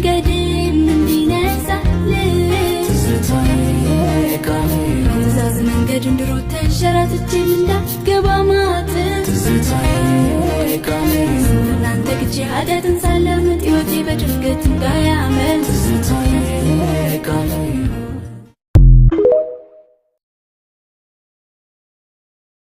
መንገድም እንዲነሳልኝ ትዝታዬ ቃሌ ነው። በትእዛዝ መንገድ እንድሮጥ ተንሸራትቼም እንዳልገባ ማጥ ትዝታዬ ቃሌ ነው። ስንፍናን ተግቼ ኃጢአትን